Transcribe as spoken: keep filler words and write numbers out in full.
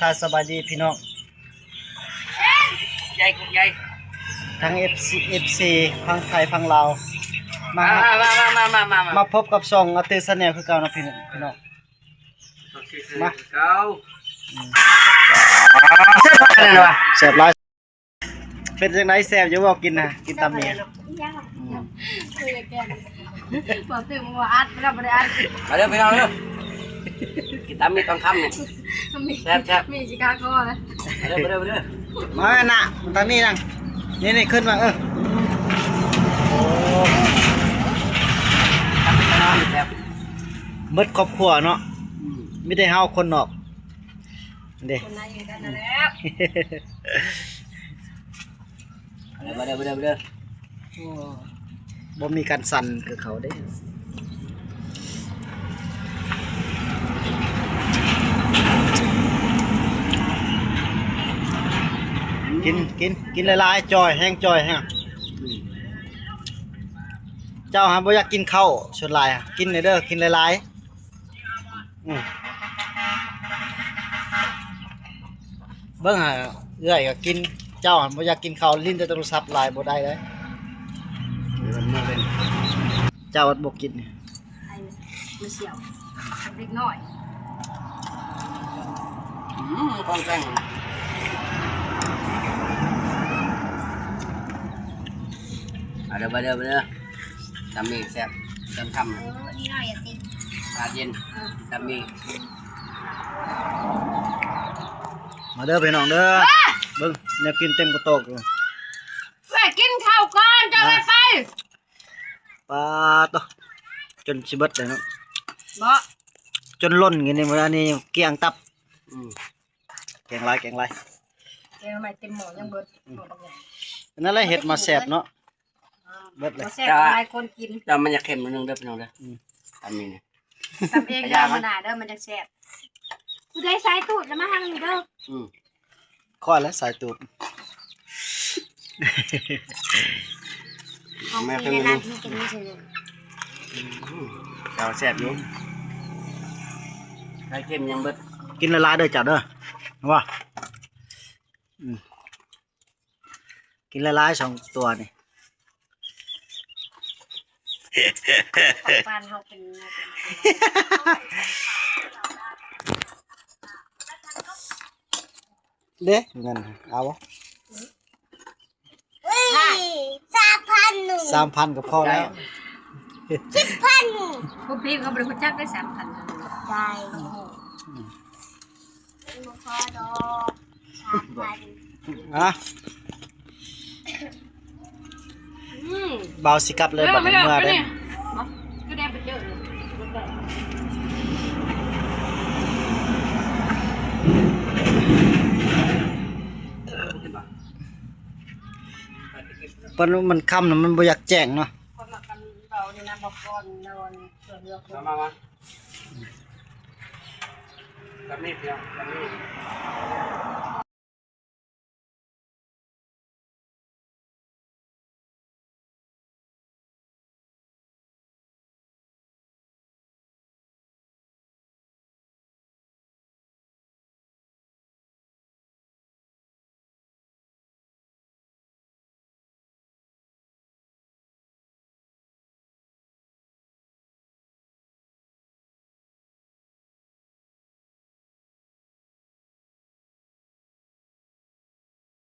ถ้าสบายดีพี่น้อง ใหญ่ใหญ่ ทั้ง เอฟซี เอฟซี ทั้งไทยทั้งลาว มา มามามามามามามามาพบกับช่องอาร์ตี้แชนแนลคือเก่านะพี่น้องพี่น้อง มา เก้า อืม อะไรวะ แซ่บหลาย เป็นจังได๋ แซ่บอยู่บ่ กินนะ กินตำเมีย อืม คุยกัน บอกถึงว่าอัด เราบ่ได้อัด มาเด้อพี่น้องเด้อ กินตำมีทองคำนี่ มี แซ่บๆ มีชิคาโก้นะ มาเด้อ มาเด้อ มาเด้อ มานะ มาทางนี้นะ นี่ นี่ ขึ้นมา เออ โอ้ แซ่บ หมดครอบครัวเนาะ อืม มีแต่เฮาคนนอก เด้ คนในอยู่กันนั่นแหละ มาเด้อ มาเด้อ มาเด้อ มาเด้อ โอ้ บ่มีการสั่นคือเขาเด้ กิน กิน กินหลายๆ จ่อยแฮง จ่อยแฮง อืม เจ้าหาบ่อยากกินข้าว ส่วนหลายอะ กินแหน่เด้อ กินหลายๆ อืม เบิ่งหาเอื้อยก็กิน เจ้าหั่นบ่อยากกินข้าว เล่นแต่โทรศัพท์หลายบ่ได้เด้ เดี๋ยวมันมาเป็น เจ้าบ่กิน ไอ้มาเสี่ยว เด็กน้อย อืม ของแป้ง มาเด้อ มาเด้อ มาเด้อ ตำนี่แซ่บ ตำทำ เออ นี่หน่อยอะติ อากาศเย็น เออ ตำนี่ มาเด้อพี่น้องเด้อ เบิ่งแนวกินเต็มกระโตกอยู่ แม่กินข้าวก่อน จะไปไป ปลาตัว จนสิเบิดเลยเนาะ บ่ จนล้นกินนี่ มื้อนี้เกลี้ยงตับ อืม แกงหลาย แกงหลาย แกงใหม่เต็มหม้อยังเบิด อืม หม้อบักใหญ่ อันนั้นแหละเห็ดมาแซ่บเนาะ เบิดเลย บ่แซ่บ แต่ว่า หลายคนกิน แต่มันจะเค็มนิดนึงเด้อพี่น้องเด้อ อืม อันนี้เนี่ย ตำเองเด้อ อย่ามัน มื้อหน้าเด้อ มันจะแซ่บ ผู้ใดสายตูดแล้วมาทางนี้เด้อ อืม ข้อยและสายตูด ของ แม่ พี่ เป็น ใน ไง ร้านพี่กินไม่ถึง อืม เจ้าแซ่บอยู่ ไข่เค็มยังเบิด กินหลายๆเด้อเจ้าเด้อ ว่า อืม กินหลายๆสองตัวนี่ ของบ้านเฮาเป็น เด้ เงิน เอาบ่ เฮ้ย สามพันหนึ่ง สามพันก็พอแล้ว สิบพัน พวกพี่เขาบ่ได้รู้จักได้สามพัน ใช่ โอ้โห อืม บ่พอดอก สามพัน อ่ะ อืม เบาสิกลับเลย เออ บัดนี้ ไม่ได้ เมื่อ ไม่ได้ เด้ ก็ได้ไปเจอเลย เพิ่นว่ามันค่ำน่ะ มันบ่อยากแจ้งเนาะ คนมากันเบานี่นะ บอกก่อนนอน ส่วนเรือคน มา มา มา แบบนี้เดียว แบบนี้ เ